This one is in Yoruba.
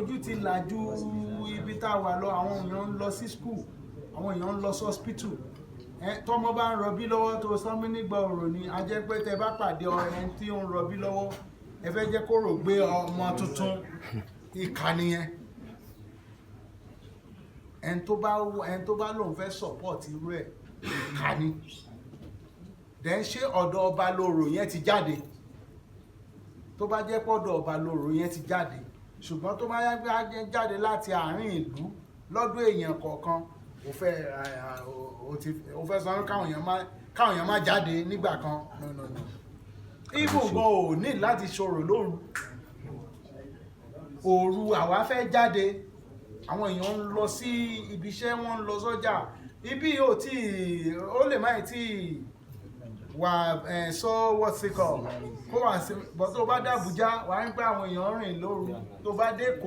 Ojú ti là ju ibi tá a wà lọ. Àwọn èèyàn ń lọ sí school, àwọn èèyàn ń lọ sí hospital. Ẹ tọmọ bá ń rọbí lọ́wọ́ tó sánmí nígbà òrò ni, a jẹ́ pé tẹ bá pàdé ẹni tí ó ń rọbí lọ́wọ́, ẹ fẹ́ jẹ́ kó rò gbé ọmọ tuntun, ìkà nìyẹn. Ẹni tó bá lóun fẹ́ support irú ẹ̀, ìkà ni. Then, ṣé ọ̀dọ̀ ọba lorò yẹn ti jáde? Tó bá jẹ́ pọ́dọ̀ ọba lorò yẹn ti jáde, ṣùgbọ́n tó bá yá jáde láti àárín ìlú lọ́dọ̀ èèyàn kọ̀ọ̀kan, ó fẹ́ sọ káwọn èèyàn má jáde nígbà kan. No, no, no. Even gan ò ní láti ṣòro lóru. Òru àwa fẹ́ jáde, àwọn èèyàn ń lọ sí ibi iṣẹ́, wọ́n ń lọ sọ́jà. Ibi yóò tí ó lè má tí wà ẹ̀ sọ, what's it called, kó wà sí, but tó bá dé Àbújá, wàá ń pẹ́ àwọn èèyàn rìn lóru. Tó bá dé Èkó.